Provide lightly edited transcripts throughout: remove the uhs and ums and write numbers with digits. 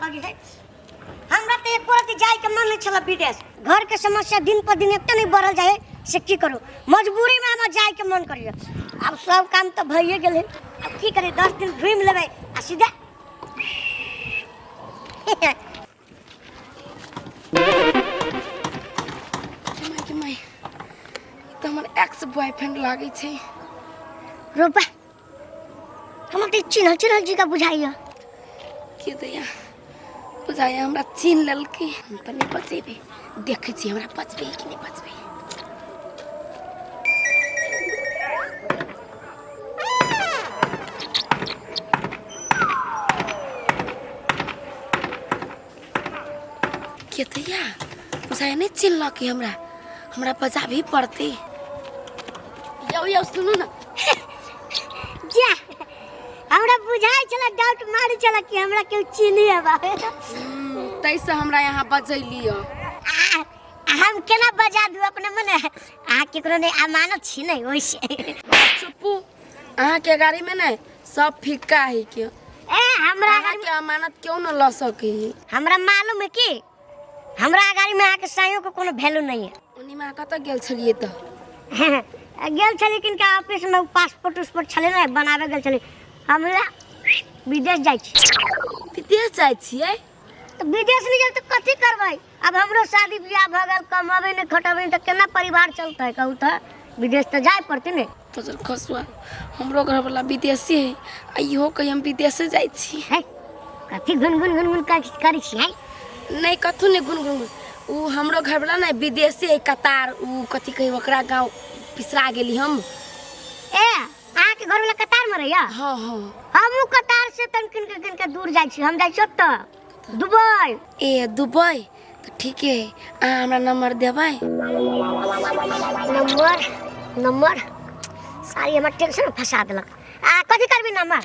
लगे है। हमरा तऽ एको रत्ती जाइके मन नहि छलै विदेश। घरके समस्या दिन पर दिन एते नहि बढ़ल जाइ है से की करू, मजबूरीमे हमरा जाइके मन करैए। आब सब काम तऽ भइए गेलै, आब की करी, 10 दिन घुमि लेबै आ सीधा। माय के माय, ई तऽ हमर एक्स बॉयफ्रेंड लागै छै। रोपा हमरा तऽ चिन्हल चिन्हल जी का बुझाइया। के दैया बुझाइया हमरा चिन्ह लेलकै। हम तऽ नहि बचेबै, देखै छी हमरा बचबै कि नहि बचबै। के दैया बुझाइया नहि चिन्हलकै हमरा, हमरा बजाबही पड़तै। यौ यौ सुनू ने। जा हमरा बुझाइ छला, डाउट मारै छला कि हमरा केओ चिन्ही हबा। ताहिसँ हमरा यहाँ बजैली। हम केना बजा दू अपने मने, अहाँ केकरो नहि अमानत छी ने ओइसे। चुपू, अहाँके गाड़ीमे ने सब फिक्का है के। ए हमरा अहाँके अमानत क्यों न लऽ सकै है। हमरा मालूम है कि हमरा गाड़ी में अहाँके साइयों के कोनो वैल्यू नहीं है। ओनीमे अहाँ कतऽ गेल छलियै तऽ? गेल छली किनका ऑफिस में, पासपोर्ट उसपोर्ट छलै ने बनाबे गेल छली। हमरा विदेश जाइ छी। विदेश जाइ छियै? तऽ विदेश नहि जाब तऽ कथी करबै? आब हमरो शादी बियाह भऽ गेल, कमबै नहि खटबै नहि तऽ केना परिवार चलतै कहू? तऽ विदेश तऽ जाय पड़तै ने। तो खसुआ, हमरो घरवला विदेशी है आ इहो कही हम विदेशे जाइ छी। है कथी गुन गुन गुन गुन करै छी है? नहि कथू नहि गुन गुन। उ हमरो घरवला ने विदेशी है, कतार उ कथी कही ओकरा गाँव पिसरा गेली हम। ए अहाँके घरवला कतार में रहैया? हाँ हाँ। हमहूँ कतार से तन किन के किन के दूर जाइ छी, हम जाइ छी ओतऽ दुबई। ए दुबई तऽ ठीके है, अहाँ हमरा नंबर देबै? नंबर नंबर सारी हमर टेंशन में फंसा देलक। आ कथी करबी नंबर?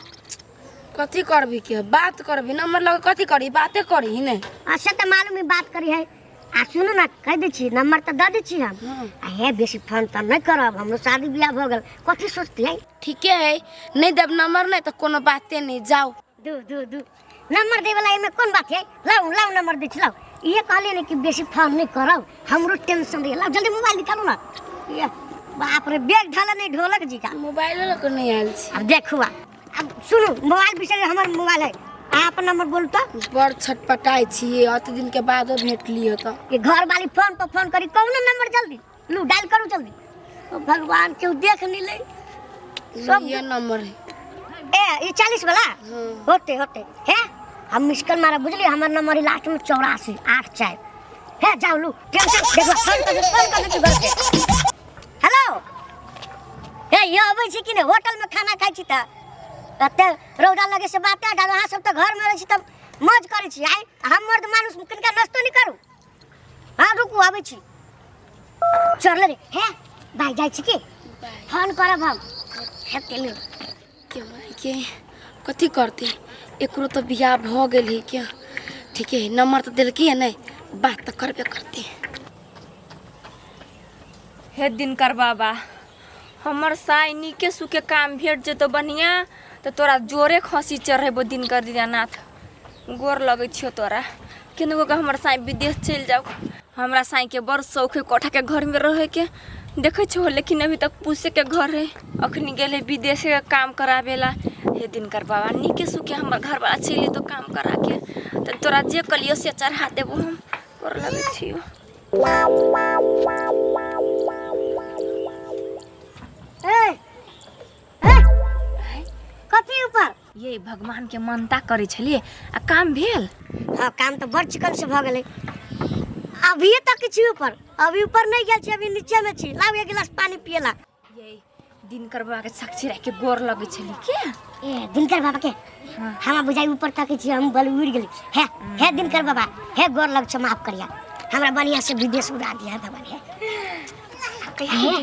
कथी करबी के बात करबी नंबर लगे, कथी करी बाते करी ने। अच्छा तऽ मालूम है बात करी है। आ सुनू ने, कहि दै छी नंबर तऽ दऽ दै छी हम। आ हे बेसी फोन तऽ नहि करब, हमरो शादी बियाह भऽ गेल, कथी सोचती है। ठीके है, नहि देब नंबर नहि तऽ कोनो बाते नहि, जाउ। दू दू दू नंबर दै वाला एहिमे कोन बात है? लाउ लाउ नंबर दै छी, लाउ। इहे कहलियै ने कि बेसी फोन नहि करब, हमरो टेंशन रहै। लाउ जल्दी मोबाइल निकालू ना। ये बाप रे, बैग ढाला नहीं ढोलक जी का। मोबाइल लऽ कऽ नहि आयल छी। अब देखू आ, अब सुनू, मोबाइल बिसरि हमर मोबाइल है, अहाँ अपन नंबर बोलू तऽ। बड़ छटपटाइ छियै, अते दिन के बादो भेटलियै तऽ। ये घर वाली फोन पर फोन करी, कहू ना नंबर जल्दी लू, डायल करू जल्दी। ओ भगवान, केओ देख नहीं ले सब। ये नंबर है। ए ये 40 वाला? हाँ। होते होते है, हम मिसकल मारा बुझलिए, हमर नंबर है लास्ट में 84 8 4 है। जाओ लू, टेंशन देखो, फोन कर फोन कर दे घर के। हेलो, हे यो अबै छी कि नहि? होटल में खाना खाइ छी तऽ एते रौदा लगे से बाते डाल। अहाँ सब तऽ घर में रहै छी तऽ मौज करै छी, आइ हम मर्द मानुस किनका नाश्तो नहि करू। हाँ रुकू आबै छी, चढ़ले रे। हे भाइ जाइ छी कि फोन करब हम। हे तेलू के माय के कथी करतै, एकरो तऽ बियाह भऽ गेल है क्या। ठीके है, नंबर तऽ देलकै है नहि, बात तऽ करबे करतै। हे दिनकर बाबा, हमर साई नीके सुखे काम भेट जेतो बढ़िया तऽ तोरा जोरे खसी चढ़ेबो। दिनकर दीनानाथ गोर लगै छियो तोरा, केनगो के हमर साई विदेश चलि जाओ। हमरा साई के बड़ शौक है कोठा के घर में रहे के, देखै छो, लेकिन अभी तक पूसे के घर है, अखनी गेल है विदेश के काम कराबेला। हे दिनकर बाबा, नीके सुखे हमर घर वाला चलि तो काम करा के तऽ तोरा जे कलियो से चढ़ा देबो, हम गोर लगै छियो। ए ए कथी ऊपर? ये भगवान के मानता करै छलियै आ काम भेल। हाँ काम तऽ बड़ चिकन से भऽ गेलै। अभिये तक छी ऊपर, अभी ऊपर नहीं गेल छी, अभी नीचे में छी। लाउ एक गिलास पानी पियला। ये दिनकर बाबा के साक्षी राखि के गोर लगै छली के। ए दिनकर बाबा के? हमरा बुझाइ ऊपर तक छी, हम बल उड़ गेली। हे हे दिनकर बाबा, हे गोर लग छौ, माफ करिया, हमरा बढ़िया से विदेश उड़ा दिया भगवान। हे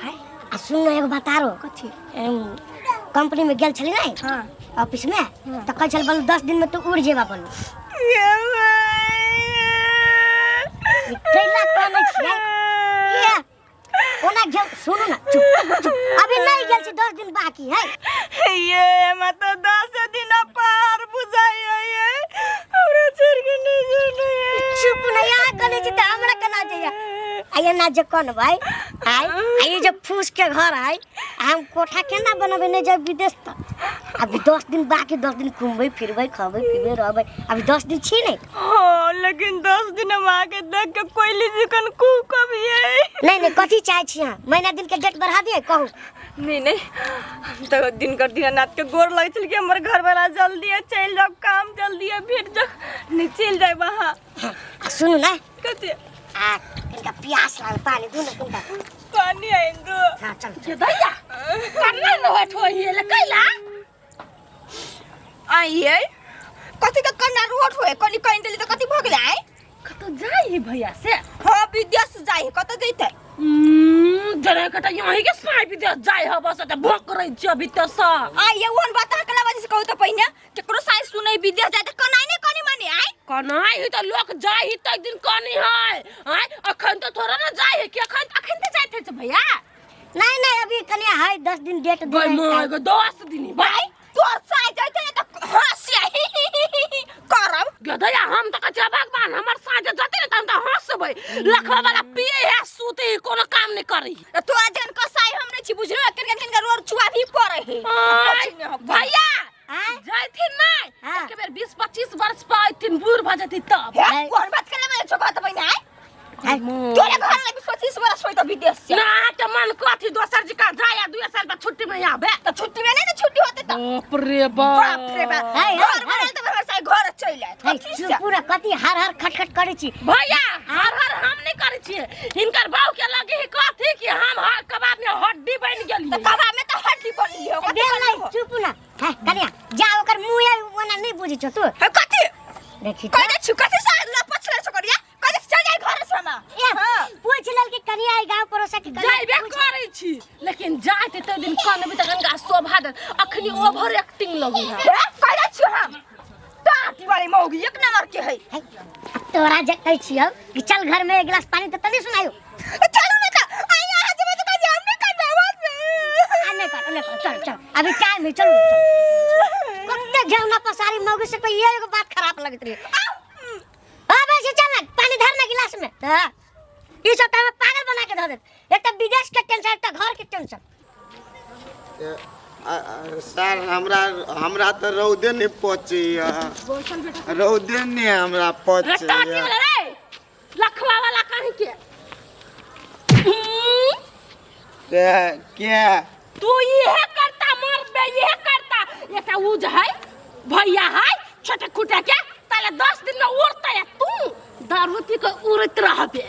हे आ सुन न एगो बात आरो। कथी? कंपनी में गेल छली ने? हाँ। ऑफिस में तऽ कहै छल बोलू 10 दिन में तू उड़ जेबा। बोलू कैला कानै छियै? ये ओना गेल, सुनू ना, चुप चुप, अभी नहीं गेल छी, 10 दिन बाकी है। ये मत 10 दिन पार बुझाइए ये हमरा से। केना जे कनबै आय आ ई जे फूस के घर है आ हम कोठा केना बनबै नहीं जाए विदेश तक। अभी 10 दिन बाकी, 10 दिन घूमबै फिरबै, खबै पीबै, रहबै। अभी 10 दिन छी नहीं? हाँ, लेकिन 10 दिन हम आके देख के कोयली चिकन खूब कभी है। नहीं नहीं, कथी चाहे छी अहाँ? महीना दिन के डेट बढ़ा दिए, कहू। नहीं नहीं, हम तो दिनकर दीनानाथ के गोर लगे छल कि हमर घर वाला जल्दी चलि जाओ, काम जल्दी भेट जाओ, नहीं चलि जाए वहाँ। आ सुनू ना। कथी? आ इनका प्यास लागल, पानी दू ना इनका। पानी आइन दो। हाँ, चल। के दैया कन्ना न होठ होइए ले कैला। आइए, कथी के कन्ना रोट होए? कनी कहीं देली त कथी भ गेलै आइ? कतौ जाइ है भैया से? हाँ, विदेश जाइ है, कतऽ जैतै? जरे कटा यहीं के साई विदेश जाइ है, बस त भोक रही छ भीतर से। आइए, ओहन बात अहाँ कला बाजी से कहू त पहिने केकरो साइ सुनै विदेश जाइ त कनाइ नै कनी माने आइ। कनाइ है त लोक जाइ है त एक दिन कनी है आइ, अखन त थोड़ा ना जाइ है कि अखन अखन त जाइत है भैया। नहीं नहीं, अभी कनिया है 10 दिन डेट। गई माय गो, 10 दिन भाई। तोर साइ जैतै ने त हँसी करब। गधैया, हम तऽ कहै छियै भगवान हमर साँझ जते ने तऽ हम तऽ हँसबै। लखवा वाला पिए है, सुते है, कोनो काम नहीं करी। त तोरा जहन कसाई हम नै छी, बुझलो? केन केन केन रोड चुआ भी पड़े है। आय, भैया आय? जैथिन नहीं? हाँ। एक बेर 20-25 वर्ष पर अयथिन, बूढ़ भऽ जेथिन तब। हे, ओहन बात करे में छोका त पहिने आइ। आय? तोरे घर लगे 25 वर्ष होई त विदेश से। ना के मन कथी दोसर जी का जाय 2 साल पर छुट्टी में आबे। त छुट्टी में नै ने छुट्टी होते त। बाप रे बाप। बाप रे बाप। हाय, हाय, घर बनल त हमर साइ घर चलि आयत। है, कथी से? चुप पूरा, कथी हर हर खट खट करै छी? भैया, हर हर हम नहीं करै छियै, हिनकर बाऊ के लगे है कथी कि हम हर कबाब में हड्डी बनि त गेलियै। कबाब में त हड्डी बनली हो, कथी बेल बनली नहीं हो? चुप ना है कनिया, जा ओकर मुंह है ओना नहीं बुझै छौ तू। हे, कथी? देखी। कह दे छु, कथी से लपछ ले छोकरिया? कह दे चल जाय घर से हम। ए, हां। पूछ लेल कि कनिया है गांव पड़ोसा के कनिया। जाइबे करै छी, लेकिन जाइत ते दिन कनबी त गंगा शोभा दे, अखनी ओवर एक्टिंग लगी है। हे, कह दे छु हम टाटी वाली मौगी एक नंबर के है। है, अब तोरा जे कहै छियौ कि चल घर में एक गिलास पानी त तनी सुनायो। चलू ने त आई, यहाँ जेबै त कह हम नहीं करबै आवाज में। आ नहीं कर, नहीं कर, चल चल, अभी टाइम है, चल चल। कते घेवना पसारी मौगी से कोई एगो बात खराब लगत रही। अबे से चल ना, पानी धर ना गिलास में। हाँ, ई सब टाइम पागल बना के धर देत। एक त विदेश के टेंशन, एक त घर के टेंशन। सर, हमरा हमरा तऽ रौदे नहि पचैया, रौदे नहि हमरा टाटी पचैया। वाला रे, लखवा वाला कहीं के। के? तू इहे करता मरबे, इहे करता। एकटा उ जे है भैया है छोटे खुटे के, ताले 10 दिन में उड़ते है, तू दारू पी के उड़ैत रहबे।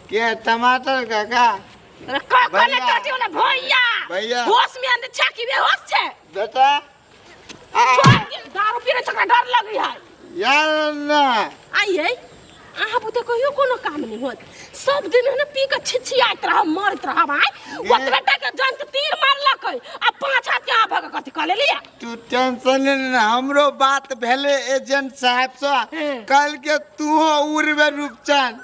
के, टमाटर काका? अरे का कोने? भैया। टाटी वाला भैया। भैया। होश में अंदर छे कि बेहोश छे? बेटा। छोड़ दे, दारू पीने छकरा डर लगी है। यार ना। आइए, अहाँ बुते कहियो कोनो काम नहीं होत, सब दिन है ना पी के छिछियाइत रह, मरत रह भाई। ओतबे टा के जंत तीर मारलक आ पांच हाथ के अहाँ भग कथी कऽ लेलियै? तू टेंशन ले ना, हमरो बात भेले एजेंट साहब से। कल के तू उड़बे रूपचंद,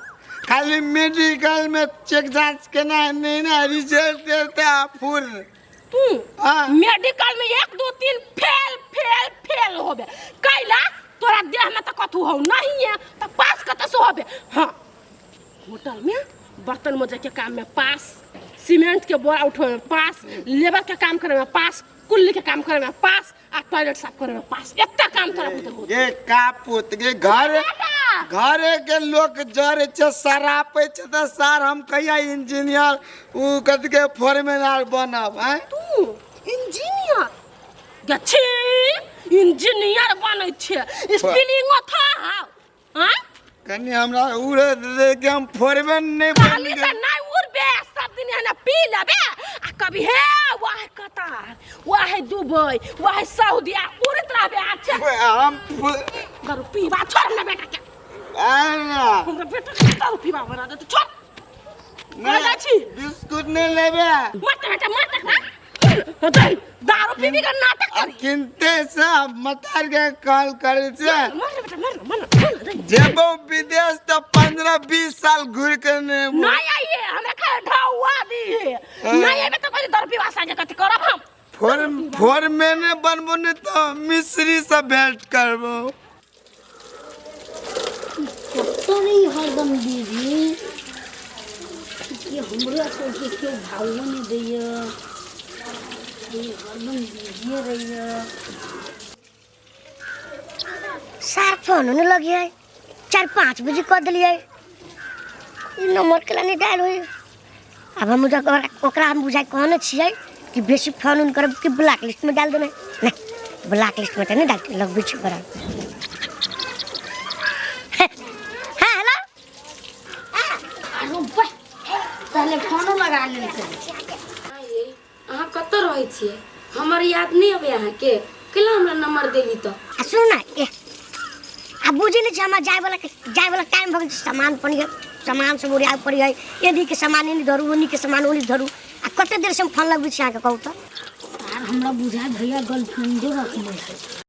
खाली मेडिकल में चेक जांच केना नहीं ना, रिजल्ट देते आ फुल। तू हाँ। मेडिकल में एक दो तीन फेल फेल फेल होबे कैला, तोरा देह में तो कथू हो नहीं है तो पास कत से होबे? हाँ, होटल में बर्तन मजे के काम में पास, सीमेंट के बोरा उठवे में पास, लेबर के काम करे में पास, कुल्ली के काम करे में पास आ टॉयलेट साफ करे में पास। एत्ता काम तोरा पुते होत। गे कापुत गे, घर घरे के लोक जरे छै, सरापै छै, तऽ सर हम कहिया इंजीनियर उ कथी के फोरमैन आर बनब आँय? तू इंजीनियर गछि, इंजीनियर बनै छै, स्पेलिंगो था हाउ हाँ। कनि हमरा उड़े दे के हम फोरमैन नहीं बन कहली त गेल। नहीं उड़बे, सब दिन एना पी लेबे आ कभी हे वाह कतार, वाह दुबई, वाह सऊदी आ उड़ैत रहबे। अच्छा। हम दारू पीबा छोड़ ना बेटा के। आय ना। हमरा बेटा के दारू पीबा बना दे, छोड़। नहि, जाइ छी। बिस्कुट नहि लेबे? मत बेटा, मत ना, दारू पीबी के नाटक आ करी। किनते से मतार के कॉल करे छै। मर बेटा, मर मर मर। जेबो विदेश तऽ 15-20 साल घुरि के नहि एबो। नहीं आइए, हमें खा ढौआ दी है। नहीं आइए तो कोई दारू पीबा संगे कथी करब हम? फोरमैने बनबो, नहि तऽ मिस्त्री से भेंट करबो। कत्तो नहीं हरदम दीदी। कि हमरो सबके केओ भावो नहि दैए, ई हरदम बिजिए रहैए। सार फोन नहि लगिए, 4-5 बजे कऽ देलियै, ई नंबर केला नहि डायल होइए। आब हम ओकरा हम बुझाइ कहने छियै कि बेसी फोन उन करब कि ब्लैक लिस्ट में डाल देना। नहीं, ब्लैक लिस्ट में तो नहीं डालते, लगबै छी ओकरा। हाँ हेलो, अरे वाह, पहले फोनो लगा लेलकै। ये अहाँ कतऽ रहै छियै? हमर याद नहि अबै अहाँके? केला हमरा नंबर देली तऽ? आ सुन ना, ए आ बुझै नहि छै, हमरा जायवला टाइम भऽ गेल छै। सामान पड़ी है, सामान सब ओरियाए पड़ी है, एनी के सामान एनी धरू, ओनी के सामान ओनी धरू। आ कते देर से हम फोन लगबै छी अहाँके, कहू तऽ? आर हमरा बुझाय भैया गर्लफ्रेंडो रखने है।